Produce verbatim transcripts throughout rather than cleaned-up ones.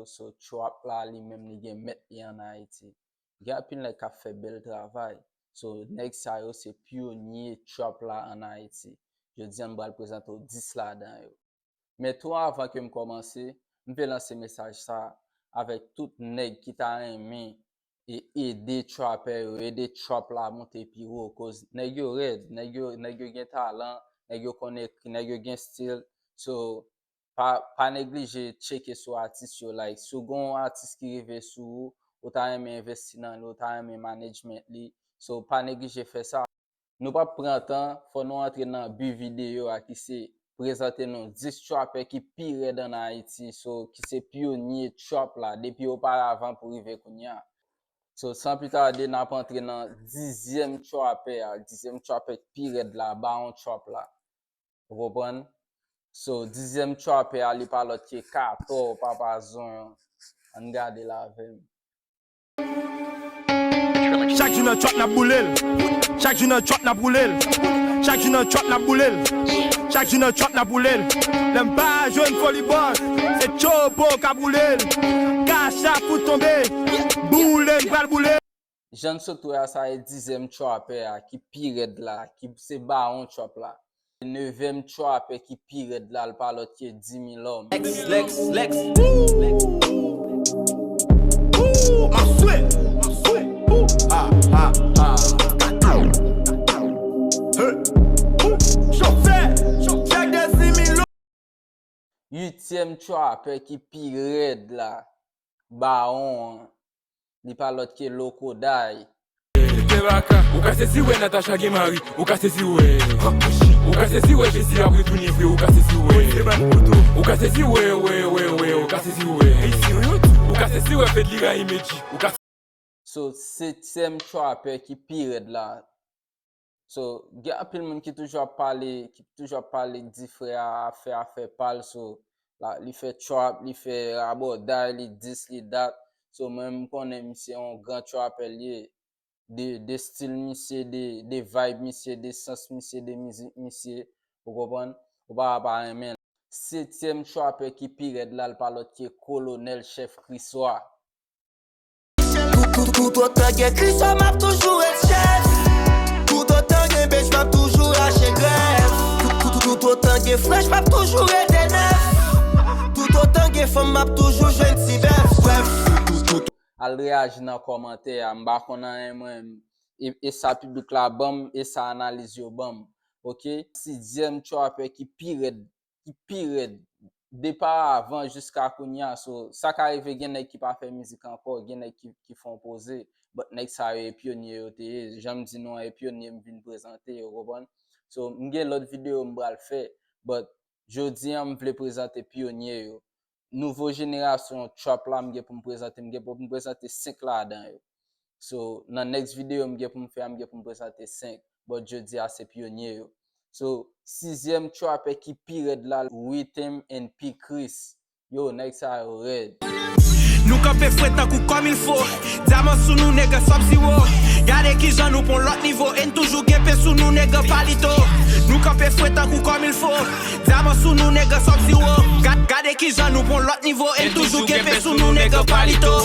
So, trap la, li menm, li gen mèt li ann Ayiti. Gen anpil nèg k ap fè bèl travay. So, nèg sa yo se pyonye trap la ann Ayiti. Jodi a, m pral prezante w dis ladan yo. Men tou, anvan ke m kòmanse, m vle lanse mesaj sa avèk tout nèg ki ta renmen e ede trapè yo, ede trap la monte pi wo, koz nèg yo rèd, nèg yo, nèg yo gen talan, nèg yo konn ekri, nèg yo gen stil. So, pa, pa neglije tcheke sou atis yo, like, si w gen yon atis ki rive sou ou, ou ta renmen envesti nan li, ou ta renmen management li, so, pa neglije fè sa. Nou p ap pran tan, fò nou antre nan bi videyo a ki se prezante nou dis trapè ki pi rèd ann Ayiti, so, ki se pyonye trap la depi oparavan pou rive kounye a. So, san pli tade, n ap antre nan dizyèm trapè a, dizyèm trapè ki pi rèd la, bawon trap la. Ou konprann? So, dizyèm trapè a, li pa lòt ke Katò, Papa Zonyon. Ann gade l avè m. Chak jou nan trap n ap boule l. Chak jou nan trap n ap boule l. Chak jou nan trap n ap boule l. Chak jou nan trap n ap boule l. Lè m pa jwenn Foli Bòs, se Tchopo k ap boule l. Kachap fout tonbe, boule n pral boule l. Jan n sot wè a, sa e dizyèm trapè a ki pi rèd la, ki se bawon trap la. Nevyèm trapè ki pi rèd la, l pa lòt ke Dimi Lòm. Lex, Lex, Lex. Ooh, m ap swe, m ap swe. Ooh, ah, ah, ah. Hey. Ooh, chofè, chofè de Dimi Lòm. Uityèm trapè ki pi rèd la, bawon an, li pa lòt ke Loco Day. Ou ka sezi wè Natacha gen mari, ou ka sezi wè. Ou ka sezi wè Jezi ap retounen vre, ou ka sezi wè. Ou ka sezi wè, wè, wè, wè, ou ka sezi wè. Ou ka sezi wè Fedly rayi Medjy, ou ka. So, setyèm trapè ki pi rèd la. So, gen anpil moun ki toujou ap pale, ki toujou ap pale di frè a ap fè afè pa l, so, la, li fè trap, li fè rabòday, li dis, li dat. So, mwen, m konnen misye yon gran trapè l ye. De, de stil misye, de, de vibe misye, de sans misye, de mizik misye. Ou konprann? Ou pa, pa renmen l. Setyèm trapè ki pi rèd la, l pa lòt ke Kolonèl Chèf Kriswa. Toutotan gen Kriswa m ap toujou ret chèf. Toutotan gen bèch m ap toujou rache grèf. Toutotan gen frèch m ap toujou rete nèf. Toutotan gen fanm m ap toujou jwenn ti bèf. Brèf. Al reyaji nan kòmantè a, m pa konn anyen mwen, e, e sa piblik la ban m, e sa analiz yo ban m. Oke? Sizyèm trapè ki pi rèd, ki pi rèd, depa avan jiska kounye a, so, sa ka rive gen nèg ki pa fè mizik ankò, gen nèg ki, ki fè yon poze, but nèg sa yo e pyonye yo te ye, jan m di nou an, e pyonye m vin prezante, ou konprann? So, m gen lòt videyo m pral fè, but jodi a m vle prezante pyonye yo. Nouvo jenerasyon trap la m gen pou m prezante, m gen pou m prezante senk ladan yo. So, nan next videyo m gen pou m fè a, m gen pou m prezante senk, but jodi a se pyonye yo. So, sizyèm trapè ki pi rèd la, Rhythm and P Chris. Yo, nèg sa yo rèd. Nou kanpe fre tankou kòm il fo. Dyaman sou nou, nèg, sub-zero. Gade kijan nou pran lòt nivo. E n toujou gen pen sou nou, nèg, palito. Nou kanpe fre tankou kòm il fo. Dyaman sou nou, nèg, sub-zero. Gad, gade kijan nou pran lòt nivo. E n toujou gen pen sou nou, nèg, palito.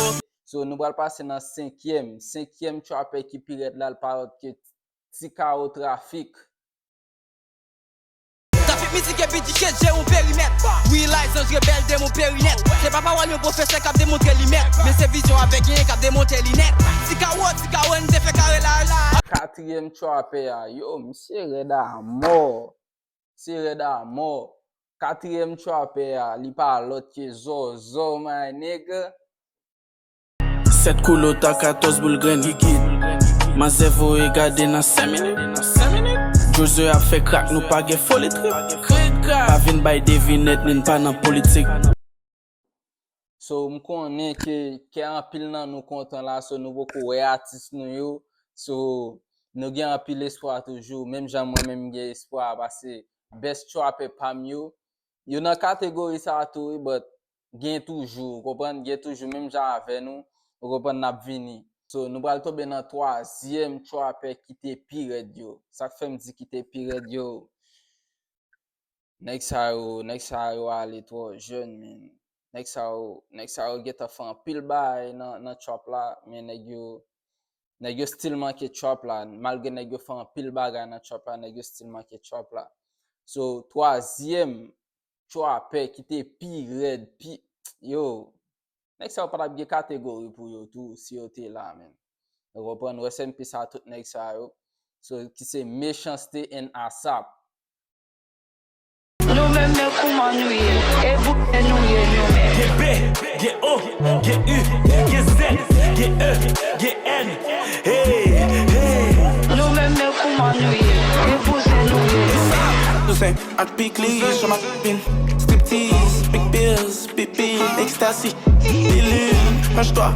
So, nou pral pase nan senkyèm. Senkyèm trapè ki pi rèd la, l pa lòt ke Ti Kawo Trafik. Trafik mizik e B D K je yon perimèt. Wi, Lizanj rebèl de mon perinèt. Se pa pawòl yon pwofesè k ap demontre li mèt, men se vizyon avèg genyen k ap demonte li nèt. Ti Kawo, Ti Kawo, n te fè kare la, la. Katriyèm trapè a, yo, misye rèd a mò. Se rèd a mò. Katriyèm trapè a, li pa lòt ke Zòzò, my nigga. Sèt koulè ta katòz boul grenn. Manzè voye gade nan senk minit. Jozye ap fè krak, nou pa gen foli trip. Pa vin bay devinèt, ni n pa nan politik. So, m konnen ke, ke anpil nan nou kontan la, so nou poko wè atis nou yo. So, nou gen anpil espwa toujou, menm jan mwen menm m gen espwa, paske best trapper pa m yo, yo nan kategori sa a tou, wi, but gen toujou, ou konprann, gen toujou, menm jan avè nou, ou konprann, n ap vini. So, nou pral tonbe nan twazyèm trapper ki te pi rèd yo. Sa k fè m di ki te pi rèd yo, nèg sa yo, nèg sa yo ale twò jèn, men. Nèg sa yo, nèg sa yo gentan fè anpil bagay nan, nan trap la, men nèg yo, nèg yo still manke trap la. Malgre nèg yo fè anpil bagay nan trap la, nèg yo still manke trap la. So, twazyèm trapè ki te pi rèd, pi, yo, nèg sa yo pa t ap gen kategori pou yo tou si yo te la, menm. Ou konprann? Rest in peace a tout nèg sa yo. So, ki se Mechanste and ASAP. Nou menm men kouman nou ye, e bouzen nou ye nou menm. Gen B, gen O, gen U, gen Z, gen E, gen N, hey, hey. Nou menm men kouman nou ye, e bouzen nou ye nou menm. Toussaint ak Pikli, Jean-Marc Pin, striptease, big bills, big bills, ecstasy, pilule, H twa,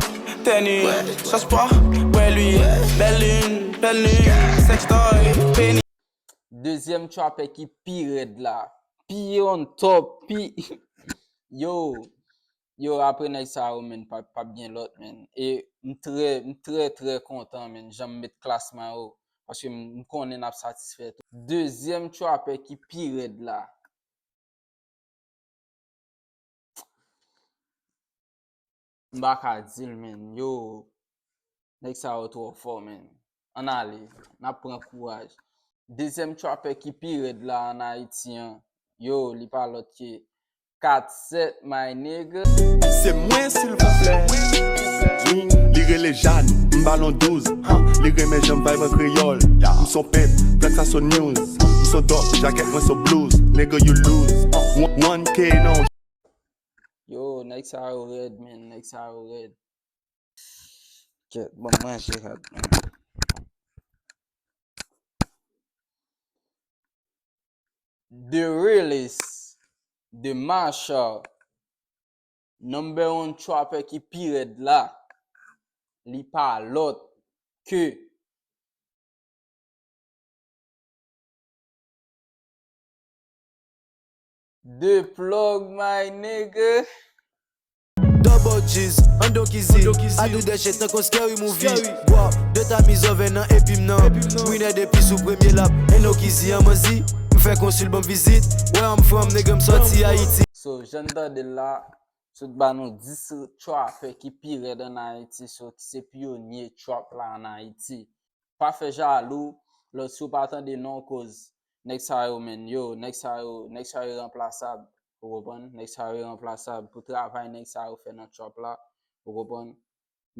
tenue, sòs pwa, bwè lwil, bèl lin, bèl lin, sextoy, peni. Dezyèm trapè ki pi rèd la, pi on top, pi yo, yo, apre nèg sa yo, menm, p ap, p ap gen lòt, menm. E m trè, m trè, trè kontan, menm, jan m met klasman yo, paske m, m konnen n ap satisfè tou. Dezyèm trapè ki pi rèd la. M pa ka di l, menm. Yo, nèg sa yo twò fò, menm. Ann ale, n ap pran kouraj. Dezyèm trapè ki pi rèd la ann Ayiti an, yo, li pa lòt ke Kat Sèt, my nigga. Se mwen silvouplè. Wi, li rele Jani, m balon douz. Huh, li renmen jan m vibe an kreyòl. M son pimp, Black Sasso News. M son dòk, jakèt mwen son blues. Nigga, you lose. One, one K non. Yo, nèg sa yo rèd, man. Nèg sa yo rèd. Kèt, ban m manje rad, man. The realest, the Marshall, number one trapper ki pi rèd la, li pa lòt ke The plug, my nigga. Double G's, Andon Kizi, Adou Dèche, tankou Scary Movie. Bwa, de tamiz oven nan epi m nan. Winner depi sou premye lap, Eno Kizi an manzi. M fè konsil ban m vizit. Where I'm from, nigga, m sòti Ayiti. So, jan n tande l la, sot ba nou dis trapè ki pi rèd ann Ayiti, so, ki se pyonye trap la ann Ayiti. Pa fè jalou, lòt si w pa tande non, koz nèg sa yo, menm, yo, nèg sa yo, nèg sa yo iranplasab, ou konprann? Nèg sa yo iranplasab pou travay nèg sa yo fè nan trap la, ou konprann?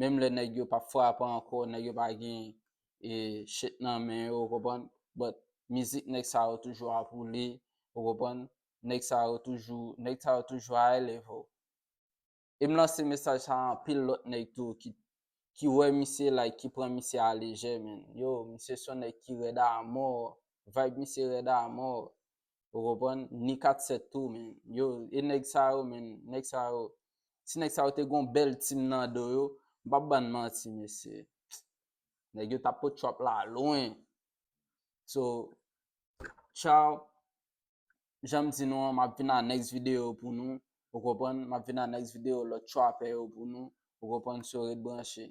Menm lè nèg yo p ap frape ankò, nèg yo pa gen e, shit nan men yo, ou konprann? But mizik nèg sa yo toujou ap woule, ou konprann? Nèg sa yo toujou, nèg sa yo toujou high level. E m lanse mesaj sa a anpil lòt nèg tou ki, ki wè misye like, ki pran misye a lejè, man. Yo, misye se yon nèg ki rèd amò. Vibe misye rèd amò. Ou konprann? Ni Kat Sèt tou, man. Yo, e nèg sa yo, man, nèg sa yo. Si nèg sa yo te gon bèl team nan do yo, m p ap bann manti, mesye. Nèg yo t ap pot trap la lwen. So, tchaw. Jan m di nou an, m ap vin a next video pou nou. Ou konprann? M ap vin a next video, lòt trapè yo pou nou. Ou konprann? So, ret branche.